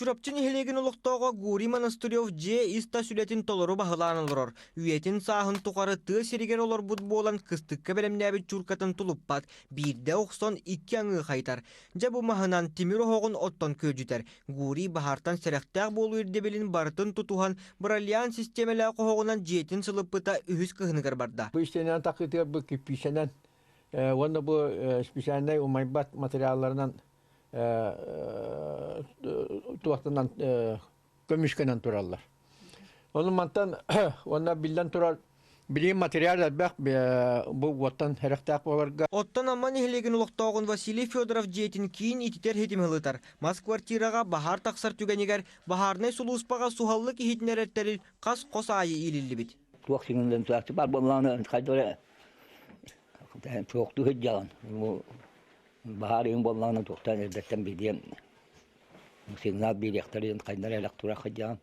Чурапчы нэһилиэгин олохтооҕо Гурий Монастырев дьиэ ис-тас үлэтин толору баһылаан олорор. Үйэтин сааһын тухары тыа сиригэр олорбут буолан кыстыкка бэлэмнээбит чууркатын тулуппат, биирдэ охсон икки аҥыы хайытар. Дьэ бу маһынан тимир оһоҕун оттон күөдьүтэр. Гурий баһаартан сэрэхтээх буолуу ирдэбилин барытын тутуһан, бриллиант систиэмэлээх оһоҕунан дьиэтин сылыппыта үһүс кыһыныгар барда. Бу истиэнэнэн такытыгар бу кирпиичэнэн уонна бу специальнай умайбат материалларынан туохтанан көмүскэнэн тураллар. Ону мантан уонна биллэн турар билигин материал элбэх бу уоттан сэрэхтээх буоларга. Оттон Амма нэһилиэгин олохтооҕун Василий Федоров дьиэтин киин ититэр ситими ылытар. Мас квартираҕа баһаар тахсар түгэнигэр баһаарынай сулууспаҕа суһаллык иһитиннэрэр тэрил хас хос аайы иилиллибит. Туох сигналын турааччы баар буоллаҕына хайдах эрэ туохтуу сылдьаҕын. Баһаар ыйын буоллаҕына туохтан эрдэттэн билиэм сигнал биэриэхтэрин хайдах эрэ тура сылдьаҕын.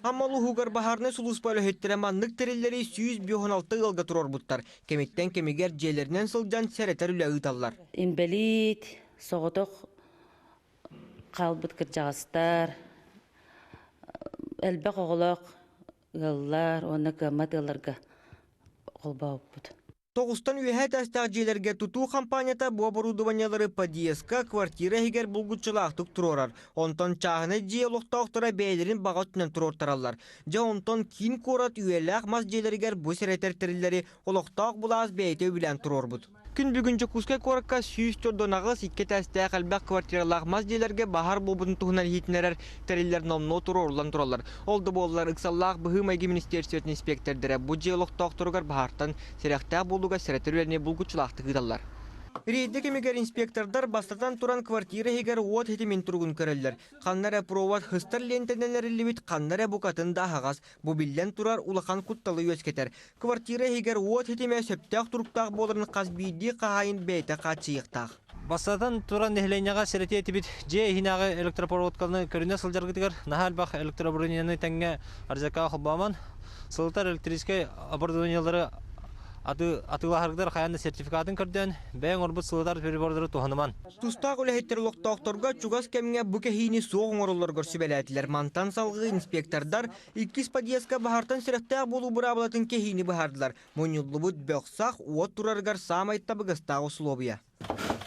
Амма улууһугар баһаарынай сулууспа үлэһиттэрэ маннык тэриллэри 156 ыалга туруорбуттар. Кэмиттэн кэмигэр дьиэлэринэн сылдьан сэрэтэр үлэ ыыталлар. Инбэлиит, соҕотох хаалбыт кырдьаҕастар, элбэх оҕолоох ыаллар уонна кыаммат ыалларга холбообуппут. Тоҕустан үөһээ этээстээх дьиэлэргэ тутуу хампаанньата бу оборудованиелары подъездка, квартира иһигэр булгуччулаахтык туруорар. Онтон чааһынай дьиэ олохтоохторо бэйэлэрин баҕа өттүнэн туруортараллар. Дьэ онтон киин куорат үйэлээх мас дьиэлэригэр бу сэрэтэр тэриллэри олохтоох былаас бэйэтэ үбүлээн туруорбут. Күн бүгүн Дьокуускай куоракка 148 икки этээстээх элбэх квартиралаах мас дьиэлэргэ баһаар буолбутун туһунан иһитиннэрэр тэриллэр номнуо туруоруллан тураллар. Ол да буоллар, ыксаллаах быһыы-майгы министиэристибэтин инспиэктэрдэрэ бу дьиэ олохтоохторугар баһаартан сэрэхтээх буолууга сэрэтэр үлэни булгуччулаахтык ыыталлар. Рейдэ кэмигэр инспектордар бастатан туран квартира иһигэр уот ситимин туругун көрөллөр. Ханна эрэ провод хыстар лиэнтэнэн эриллибит, ханна эрэ букатын да аһаҕас. Бу биллэн турар улахан кутталы үөскэтэр. Квартира иһигэр уот ситимэ сөптөөх туруктаах буоларын хас биирдии хаһаайын бэйэтэ хааччыйыахтаах. Бастатан туран нэһилиэнньэҕэ сэрэтиэ этибит дьиэ иһинээҕи электропроводканы көрүнэ сылдьаргытыгар наһаа элбэх электрооборудованиены тэҥҥэ ардьакка холбоомон сылытар электрическэй оборудованиелары атыылаһаргытыгар хайаан да сертификатын көрдөөн бэйэҥ оҥорбут сылытар прибордары туһаныман. Тустаах үлэһиттэр олохтоохторго чугас кэмҥэ бу кэһиини суох оҥороллоругар сүбэлээтилэр. Мантан салгыы инспектордар иккис подъездка баһаартан сэрэхтээх буолуу быраабылатын кэһиини быһаардылар. Мунньуллубут бөх-сах уот турарыгар саамай табыгастаах усулуобуйа.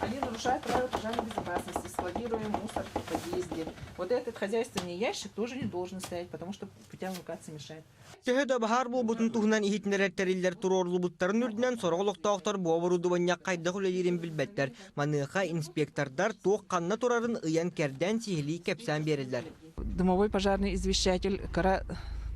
Они нарушают правила пожарной безопасности, складируя мусор в подъезде. Вот этот хозяйственный ящик тоже не должен стоять, потому что путям эвакуации мешает. Төһө да баһаар буолбутун туһунан иһитиннэрэр тэриллэр туруоруллубуттарын үрдүнэн сорох олохтоохтор бу оборудование хайдах үлэлиирин билбэттэр. Маныаха инспектордар туох ханна турарын ыйан-кэрдэн сиһилии кэпсээн биэрэллэр. Дымовой пожарный извещатель кыра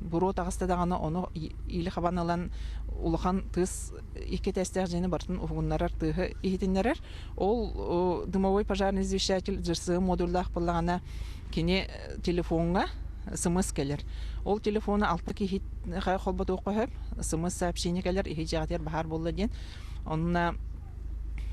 буруо таҕыста даҕаны ону иили хабан ылан улахан тыас икки этээстээх дьиэни барытын уһугуннарар тыаһы иһитиннэрэр. Ол дымовой пожарный извещатель ЖС модульдаах буоллаҕына кини телефоҥҥа смс кэлэр. Ол телефону алта киһи холботуохха сөп. СМС сообщение кэлэр, иһи дьиэҕитигэр баһаар буолла диэн. Онно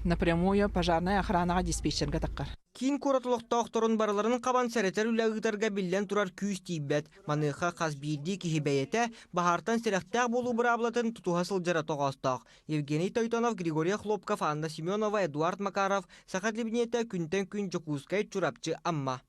напрямую пожарная охранаҕа диспетчергэ таххар. Киин куорат олохтоохторун барыларын хабан сэрэтэр үлэ ыытарга биллэн турар күүс тиийбэт. Маныаха хас биирдии киһи бэйэтэ баһаартан сэрэхтээх буолуу быраабылатын тутуһа сылдьара тоҕоостоох. Евгений Тойтонов, Григорий Охлопков, Анна Семенова, Эдуард Макаров, Саха телевидениетэ күнтэн күн Дьокуускай, Чурапчы, Амма.